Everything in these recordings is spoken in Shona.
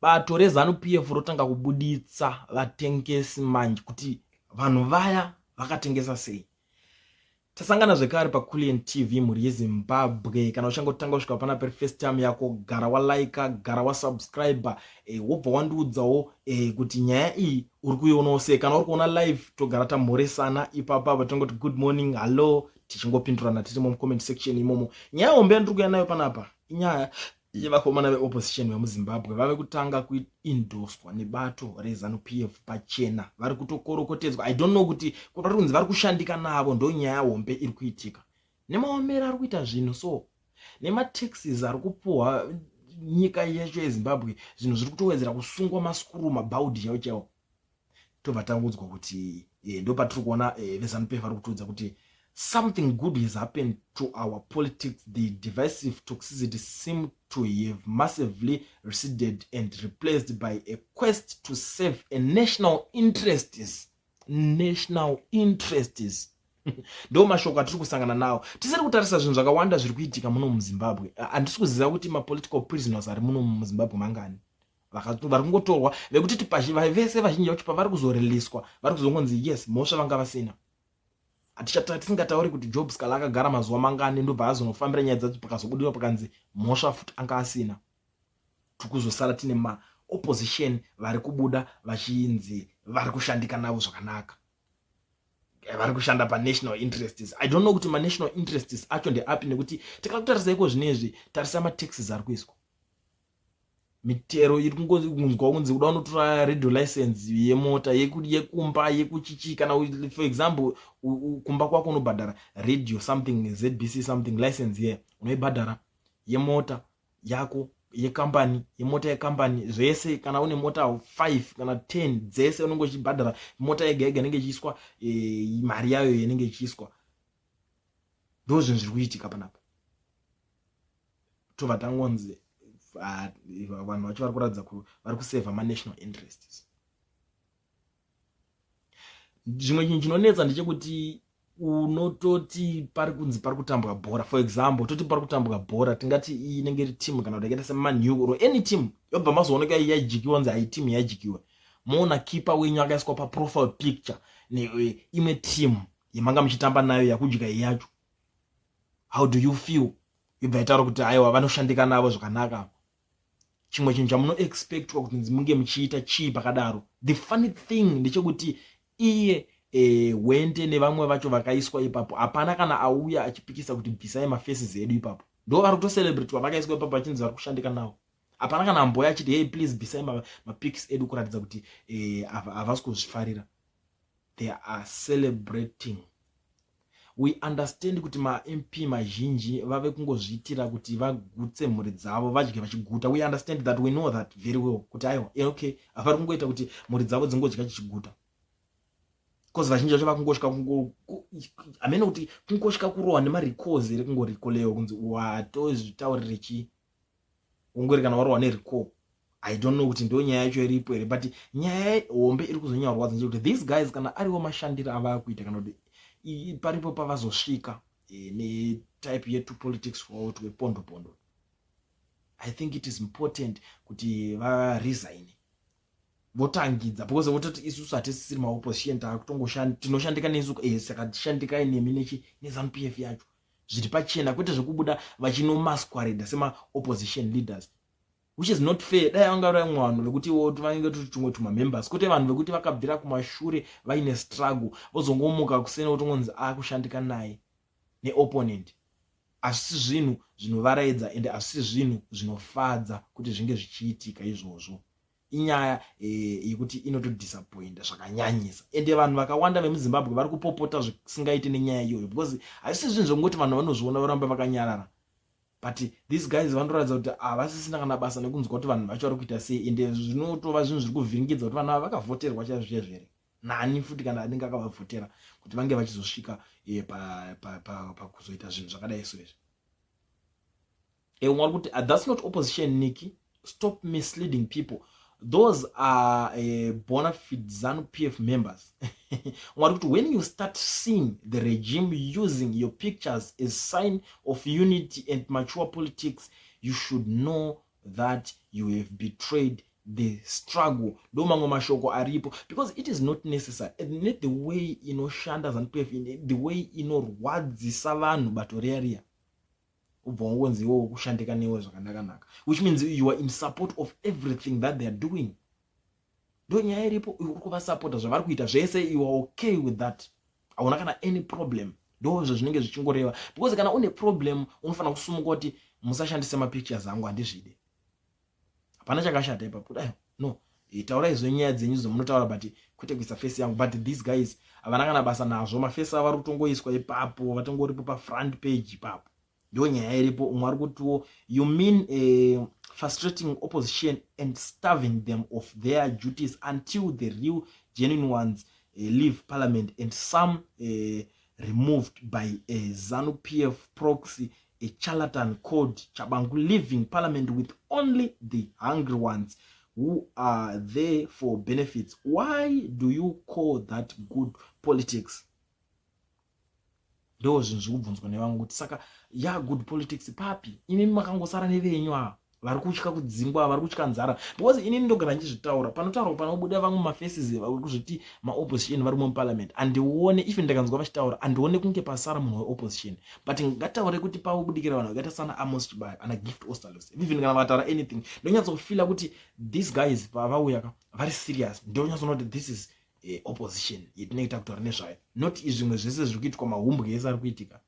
Bato reZanu PF rotanga kubuditsa vatengesi manje kuti vanhu vaya vakatengesa sei. Tasangana zvekare paCulian TV, mhuri yeZimbabwe. Kana uchangotanga kusvika pana peri first time yako, gara walika, gara wasubscribe, wobva wandiudzawo kuti nyaya iyi uri kuionawo sei. Kana uri kuona live, togara tamhoresana ipapa apa, tongoti good morning, hello, tichingopindurana tirimo mucomment section imomo. Nyaya hombe yandiri kuuya nayo panapa inyaya yevakomana veopposition vemuZimbabwe vave kutanga kuendoswa nebato reZanu PF pachena. Vari kutokorokotedzwa. I don't know kuti vari kunzi vari kushandika navo. Ndo nyaya hombe iri kuitika nemaomero ari kuita zvinhu, so nemataxes ari kupuhwa nyika yacho yeZimbabwe, zvinhu zviri kutowedzera kusungwa, masukuru mabhaudhi chaiwo chaiwo. Tobva tangudzwa kuti ndo patiri kuona veZanu PF vari kutiudza kuti something good has happened to our politics. The divisive toxicity seem to have massively receded and replaced by a quest to save a national interests. National interests, ndo mashoko atiri kusangana nawo tisiri kutarisa zvinhu zvakawanda zviri kuitika muno muZimbabwe. Handisi kuziva kuti mapolitical prisoners ari muno muZimbabwe mangani vari kungotorwa, vekuti vese vazhinji vacho pavari kuzoriliswa vari kuzongonzi yes, mhosva vanga vasina. Tisingatauri kuti Job Sikhala akagara mazuva mangani, ndobva azonofambira nyaya dzacho, pakazobudiwa pakanzi mhosva futi anga asina. Tikuzosara tine maopposition vari kubuda vachinzi vari kushandika navo zvakanaka, vari kushanda panational interests. I don't know kuti manational interests acho ndeapi, nekuti tikada kutarisa iko zvinezvi, tarisa mataxes ari kuiswa, mitero iri kungonzwa kunzi kuda unotora radio license yemota, yekumba, yekuchichi. Kana for example kumba kwako unobhadhara radio something, ZBC something license ye unoibhadhara, yemota yako, yekambani, yemota yekambani, zvese. Kana une mota 5 kana 10, dzese unenge uchibhadhara. Mota yega yega inenge ichiiswa mari yayo inenge ichiiswa. Ndo zvinhu zviri kuitika panapa. Tobva tangonzi vanhu vacho vari kuratidza vari kusevha manational interests. Zvimwe chinhu chinonetsa ndechekuti unototi pari kunzi pari kutambwa bhora. For example, toti pari kutambwa bhora, tingati inenge iri team kana kuti yakaita seMan U or any team, yobva mazooneka yadyiwa, nzi hai, team yadyiwa. Moona kipa wenyu akaiswa paprofile picture neimwe team yemanga muchitamba nayo yakudya yacho. How do you feel? Ibva itaura kuti aiwa, vanoshandika navo zvakanaka. Chimwe chinhu chamunoexpectwa kuti munge muchiita chii pakadaro? The funny thing ndechekuti iye Hwende nevamwe vacho vakaiswa ipapo, hapana kana auya achipikisa kuti bvisai mafaces edu ipapo. Ndo vari kutocelebrate vakaiswa ipapo vachinzi vari kushandika navo. Hapana kana amboya achiti, "Hey, please, bvisai mapics edu," kuratidza kuti havasi kuzvifarira. They are celebrating. We understand kuti maMP mazhinji vave kungozviitira kuti vagutse mhuri dzavo, vadye vachiguta. We understand that, we know that very well kuti aiwa, okay, havari kungoita kuti mhuri dzavo dzingodya chichiguta, because vazhinji vacho vakungosvika, hamene kuti kungosvika kurohwa nemarecalls here, kungorecallwa kunzi watozvitaurire chii, ungori kana warohwa nerecall. I don't know kuti ndo nyaya yacho iripo here, but nyaya hombe iri kuzonyaurwadza ndechekuti these guys, kana ariwo mashandiro avaa kuita, kana kuti paripo pavazosvika netype yetupolitics rwavo twepondo pondo, I think it is important kuti varesign, votangidza, because vototi isusu hatisisiri maopposition, tinoshandika nesu. Saka tishandikai nemi nechi neZanu PF yacho zviri pachena, kwete zvekubuda vachinomasquerada semaopposition leaders, which is not fair. Dai vanga vamwe vanhu vekuti vanenge toti tumwe tumamembers, kwete vanhu vekuti vakabvira kumashure vaine struggle, vozongomuka kuseni votongonzi akushandika naye neopponent. Hazvisi zvinhu zvinovaraidza, ende hazvisi zvinhu zvinofadza kuti zvinge zvichiitika izvozvo. Inyaya yekuti inotodisappointa zvakanyanyisa, ende vanhu vakawanda vemuZimbabwe vari kupopota zvisingaiti nenyaya iyoyo, because hazvisi zvinhu zvekungoti vanhu vanozviona voramba vakanyarara. But these guys vanoratidza kuti havasisina kana basa nekunzwa kuti vanhu vacho vari kuita sei, ende zvinotova zvinhu zviri kuvhiringidza kuti vanhu ava vakavhoterwa chaizvo chaizvo here, nani futi kana anenge akavavhotera kuti vange vachizosvika pakuzoita zvinhu zvakadai so izvi. Umwe ari kuti, "That's not opposition, Nikki. Stop misleading people. Those are bona fide ZANU PF members." Umwe ari kuti, "When you start seeing the regime using your pictures as sign of unity and mature politics, you should know that you have betrayed." the struggle. Ndo mamwe mashoko aripo, because it is not necessary ne the way inoshanda ZANU PF, the way inorwadzisa vanhu bato riya riya, ubva wangonzi iwowo kushandika newe zvakanakanaka, which means you are in support of everything that they are doing. Ndo nyaya iripo. Uri kuvasapota zvavari kuita zvese, you are okay with that, hauna kana any problem. Ndo zvezvinenge zvichingoreva, because kana une problem unofanira kusumuka kuti musashandise mapictures angu, handizvide. Hapana chakashata ipapo. Kudai no, taurai zvenyaya dzenyu dzamunotaura, but kwete kuisa face yangu. But these guys havana kana basa nazvo. Mafaces avo vari kutongoiswa ipapo, vatongoripo pafront page ipapo. Ndo nyaya iripo. Umwe ari kutiwo, "You mean frustrating opposition and starving them of their duties until the real genuine ones leave parliament and some removed by a ZANU PF proxy, a charlatan called Chabangu, leaving parliament with only the hungry ones who are there for benefits. Why do you call that good politics?" Ndo zvinhu zviri kubvunzwa nevamwe kuti saka ya good politics papi, imi makangosara nevenyu ava vari kutya kudzingwa, vari kutya nzara? Because inini ndogara ndichizvitaura, panotaurwa, panobuda vamwe mafaces kuzviti maopposition vari muparliament, handione, even ndakanzwa vachitaura, handione kunge pasara munhu weopposition. But ngataure kuti pavobudikira vanhu vakaita sana Amos Chibaya, ana Gift Ostallos, even kana vakataura anything, ndonyatsofeela kuti these guys pavauya ka vari serious. Ndonyatsona kuti this is opposition yetinenge takutaura nezvayo, not zvimwe zvese zviri kuitwa, mahumbwe ese ari kuitika.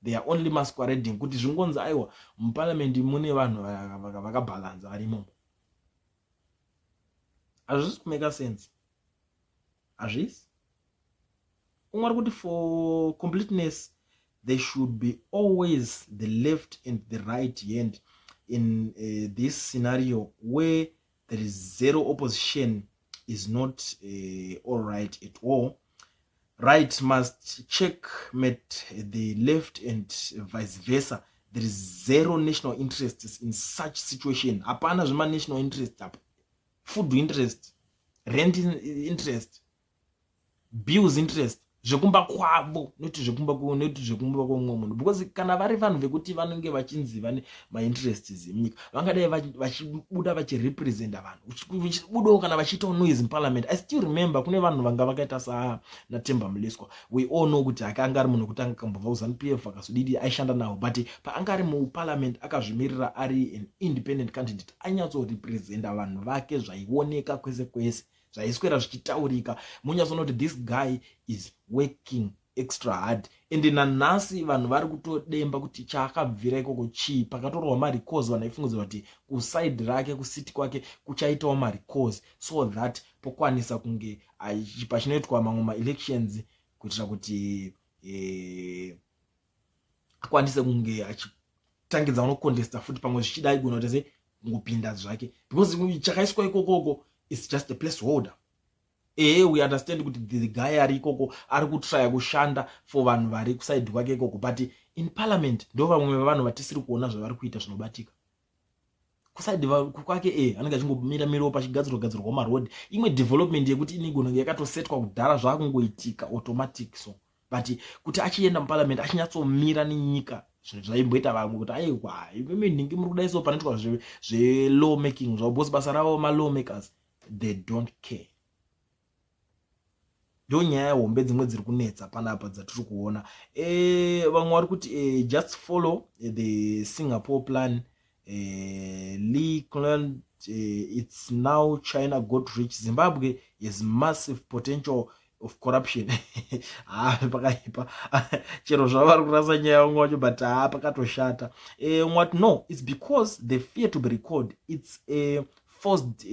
They are only masquerading kuti zvingonzi aiwa, muparliament mune vanhu vakabhalanza vari imomo. Hazvisi kumake sense, hazvisi. Umwe ari kuti, "For completeness, there should be always the left and the right hand. In this scenario where there is zero opposition is not all right at all. Right must checkmate the left and vice versa. There is zero national interests in such situation." Hapana zvemanational interest apa. Food interest, rent interest, bills interest, zvekumba kwavo, noti zvekumba, noti zvekumba kwomumwe munhu. Because kana vari vanhu vekuti vanenge vachinzi vane mainterests emunyika, vangadai vachibuda vachirepresenta vanhu, vachibudawo kana vachiitawo noise muparliament. I still remember kune vanhu vanga vakaita sanaTemba Mliswa. We all know kuti akanga ari munhu wekuti anga kambobva kuZANU PF, akazodidi, aishanda navo, but paanga ari muparliament akazvimirira ari an independent candidate, anyatsorepresenta vanhu vake, zvaioneka kwese kwese, zvaiswera zvichitaurika. Munyatsoona kuti this guy is working extra hard. And nanhasi vanhu vari kutodemba kuti chaakabvira ikoko chii. Pakatorwa marecalls, vanhu aifungidzira kuti kuside rake, kuseat kwake, kuchaitawo marecalls so that pokwanisa kunge pachinoitwa mamwe maelections kuitira kuti akwanise kunge achitangidza unocontesta futi pamwe zvichida igona kuti se kungopinda zvake, because chakaiswa ikokoko is just a place holder. Ehe, we understand kuti the guy ari ikoko ari kutrya kushanda for vanhu vari kuside kwake ikoko, but in parliament ndo vamwe vevanhu vatisiri kuona zvavari kuita zvinobatika. Kuside kwake anenge achingomira mirawo pachigadzirwa gadzirwa maroad, imwe development yekuti inigona kunge yakatosetwa kudhara, zvaakungoitika automatic. So but kuti achienda muparliament achinyatsomira nenyika, zvinhu zvaimboita vamwe kuti aiwa, imi nhingi muri kudai, so panoitwa zvelaw making zvavo, because basa ravo malaw makers, they don't care. Ndo nyaya hombe dzimwe dziri kunetsa panapa dzatiri kuona. Vamwe vari kuti, "Just follow the Singapore plan. Lee Kuan, it's now China got rich. Zimbabwe has massive potential of corruption." Ha, pakaipa. Chero zvavari kurasa nyaya vamwe vacho, but ha, pakatoshata. What? "No, it's because they fear to be recalled. It's a forced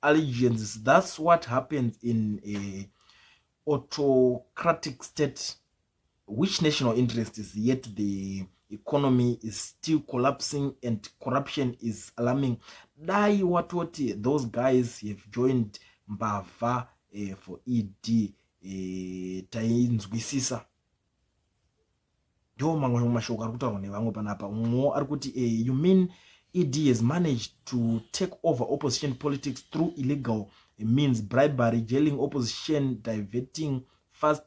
allegiance. That's what happens in a autocratic state. Which national interest is yet the economy is still collapsing and corruption is alarming?" Dai watoti those guys have joined mbavha for ED, tainzwisisa. Ndo mamwe mashoko ari kutaurwa nevamwe panapa. Mumwewo ari kuti, "You mean ED has managed to take over opposition politics through illegal means, bribery, jailing opposition, diverting fast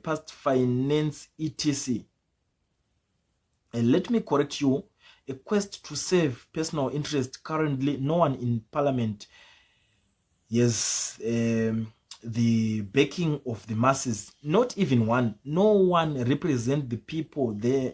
past finance, etc. Let me correct you. A quest to save personal interest. Currently no one in parliament has the backing of the masses, not even one. No one represent the people there.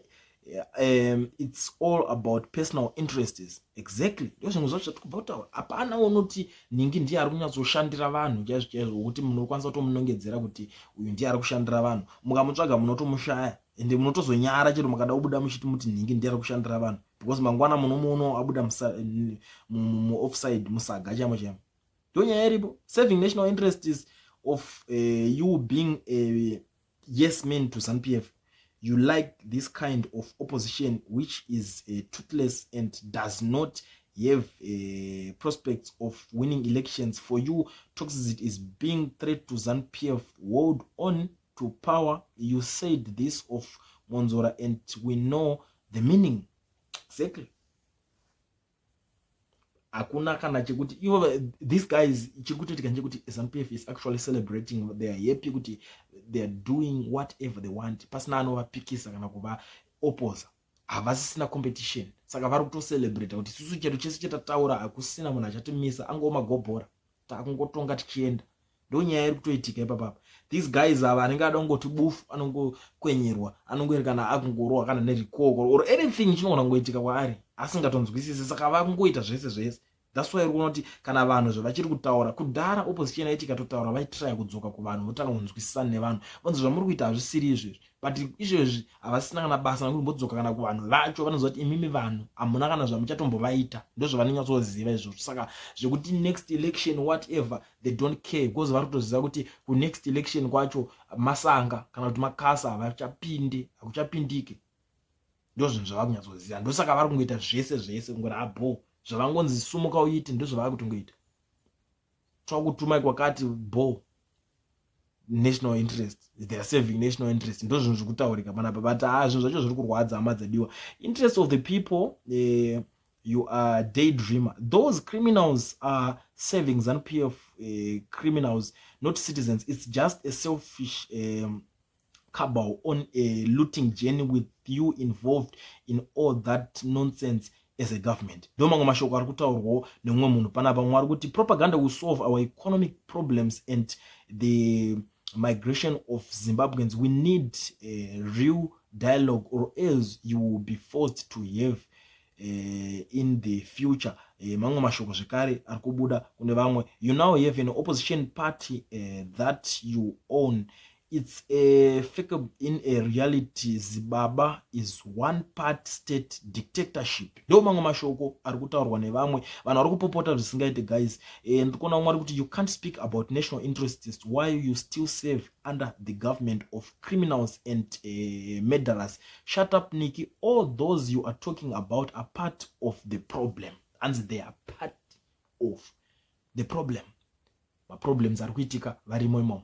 It's all about personal interests. Exactly, ndo zvimwe zvacho zvatikubva kutaura. Hapana unoti nhingi ndiye ari kunyatsoshandira vanhu chaizvo chaizvo, wokuti munokwanisa kutomunongedzera kuti uyu ndiye ari kushandira vanhu. Mukamutsvaga munotomushaya, ende munotozonyara chero mukada kubuda muchiti muti nhingi ndiye ari kushandira vanhu, because mangwana munomuonawo abuda muoffside, musaga chaimo chaimo. Ndo nyaya iripo. Serving national interests of you being a yes man to ZANU PF. You like this kind of opposition, which is toothless and does not have prospects of winning elections. For you, toxicity is being threat to ZANU PF hold on to power. You said this of Monzora and we know the meaning. Exactly. Hakuna kana chekuti ivo these guys, chiri kutoitika ndechekuti ZANU PF is actually celebrating. They are happy kuti they are doing whatever they want pasina anovapikisa kana kuvaoposa. Havasisina competition, saka vari kutocelebrata kuti isusu chedu chese chatataura hakusina munhu achatimisa, angova magobhora, takungotonga tichienda. Ndo nyaya iri kutoitika ipapapa. These guys ava anenge ada kungoti bufu, anongokwenyerwa, anongoerekana akungorohwa kana nerikoko or anything chinogona kungoitika kwaari asingatonzwisisi. Saka vakungoita zvese zvese. That's why uri kuona kuti kana vanhu zvavachiri kutaura kudhara, opposition yaiti ikatotaura, vaitraya kudzoka kuvanhu, votanga kunzwisisana nevanhu, vonzi zvamuri kuita hazvisiri izvezvi. But izvezvi havasina kana basa nekumbodzoka kana kuvanhu vacho. Vanoziva kuti imimi vanhu hamuna kana zvamuchatombovaita. Ndo zvavanonyatsoziva izvozvo. Saka zvekuti next election, whatever, they don't care, because vari kutoziva kuti kunext election kwacho masanga kana kuti makasa havachapindi, hakuchapindike. Ndo zvinhu zvava kunyatsoziva. Ndosaka vari kungoita zvese zvese, kungoti abo zvavangonzi sumuka uite, ndozvavari kutongoita. Twakutumai kwakati bo national interest, they are serving national interest. Ndo zvinhu zviri kutaurika panapa, but ha, zvinhu zvacho zviri kurwadza, hama dzadiwa. Interest of the people, you are daydreamer. Those criminals are serving ZANU PF criminals, not citizens. It's just a selfish cabal on a looting journey with you involved in all that nonsense as a government. Ndo mamwe mashoko ari kutaurwawo nemumwe munhu panapa. Mumwe ari kuti propaganda will solve our economic problems and the migration of Zimbabweans. We need a real dialogue or else you will be forced to have in the future. Mamwe mashoko zvekare ari kubuda kune vamwe. You now have an opposition party that you own. It's a fake. In a reality, Zibaba is one part state dictatorship. Ndo mamwe mashoko ari kutaurwa nevamwe vanhu vari kupopota zvisingaite, guys. Ndiri kuona vamwe vari kuti you can't speak about national interests while you still serve under the government of criminals and murderers. Shut up, Niki. All those you are talking about are part of the problem. And they are part of the problem. Maproblems ari kuitika varimo imomo.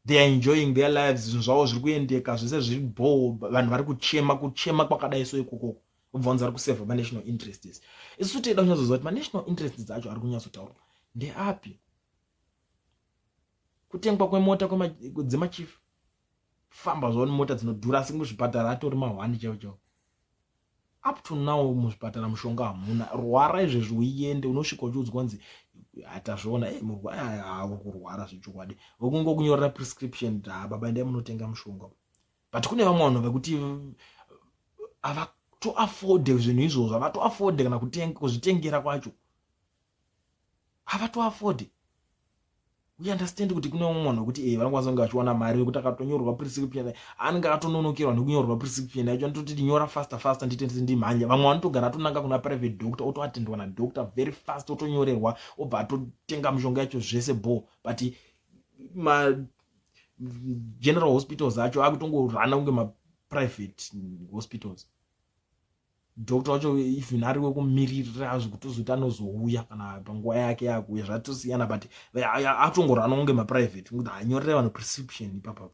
They are enjoying their lives, zvinhu zvavo zviri kuendeka zvese zviri bo. Vanhu vari kuchema, kuchema kwakadai so ikokoko, ubva wanzi vari kusevha manational interests. Isusu teida kunyatsoziva kuti manational interests acho ari kunyatsotaurwa ndeapi. Kutengwa kwemota dzemachief, famba zvavo nemota dzinodhura, asi muzvipatara atori mahwani chaivo chaivo. Up to now muzvipatara mushonga hamuna. Rwara izvezvi uiende, unosvika uchiudzwa kunzi hatazviona. E, uri kurwara zvechokwadi, vokungokunyorera prescription, ha, baba, endai munotenga mushonga. But kune vamwe vanhu vekuti havatoafode zvinhu izvozvo, havatoafode kana kuzvitengera kwacho, havatoafode. We understand kuti kune vamwe vanhu vekuti vanokwanisa kunge vachiwana mari yekuti akatonyorwa prescription, anenge akatononokerwa nekunyorwa prescription yacho, anototi nyora faster faster, ndite ndimhanya. Vamwe vanotogara atonanga kuna private doctor, otoatendwa nadoctor very fast, otonyorerwa, obva atotenga mishonga yacho, zvese bo. But mageneral hospitals acho akutongorana kunge maprivate hospitals. Doctor wacho even ari wekumirira zvekutozoti anozouya kana panguva yake yakuuya, zvatosiyana, but atongorana kunge maprivate, kuti hanyorere vanhu prescription ipapapo.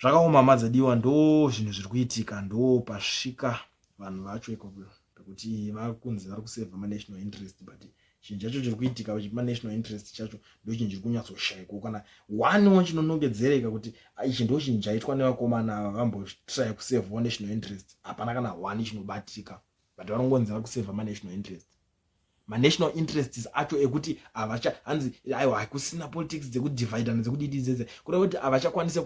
Zvakaoma, madzadiwa. Ndo zvinhu zviri kuitika, ndo pasvika vanhu vacho ikoko. Pekuti vakunzi vari kusevha manational interest, but chinhu chacho chiri kuitika manational interest chacho ndo chinhu chiri kunyatsoshayikwa. Kana onewo chinonongedzereka kuti ichi ndo chinhu chaitwa nevakomana ava vambotry kusevhawo national interest, hapana kana one chinobatika, but vanongonzi vari kusevha manational interest. Manational interests acho ekuti havacha, hanzi aiwa, kusina politics dzekudivhaidana, dzekudidi dzedze, kureva kuti havachakwanise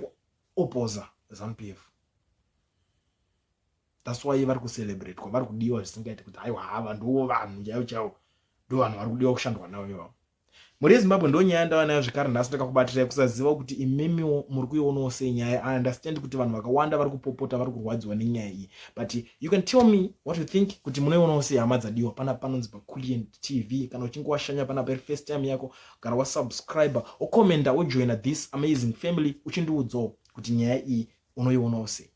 kuoposa ZANU PF. That's why vari kucelebratwa, vari kudiwa zvisingaiti kuti aiwa, hava ndo vanhu chaivo chaivo, ndo vanhu vari kudiwa kushandwa navo ivavo. Mhuri yeZimbabwe, ndo nyaya ndava nayo zvekare nhasi. Ndakakubatirai kusaziva kuti imimiwo muri kuionawo sei nyaya. I understand kuti vanhu vakawanda vari kupopota, vari kurwadziwa nenyaya iyi, but you can tell me what you think, kuti munoionawo sei, hama dzadiwa. Pana panonzi paCulian TV. Kana uchinge washanya panapa iri first time yako, gara wasubscribe, ocommenta, ojoina this amazing family, uchindiudzawo kuti nyaya iyi unoionawo sei.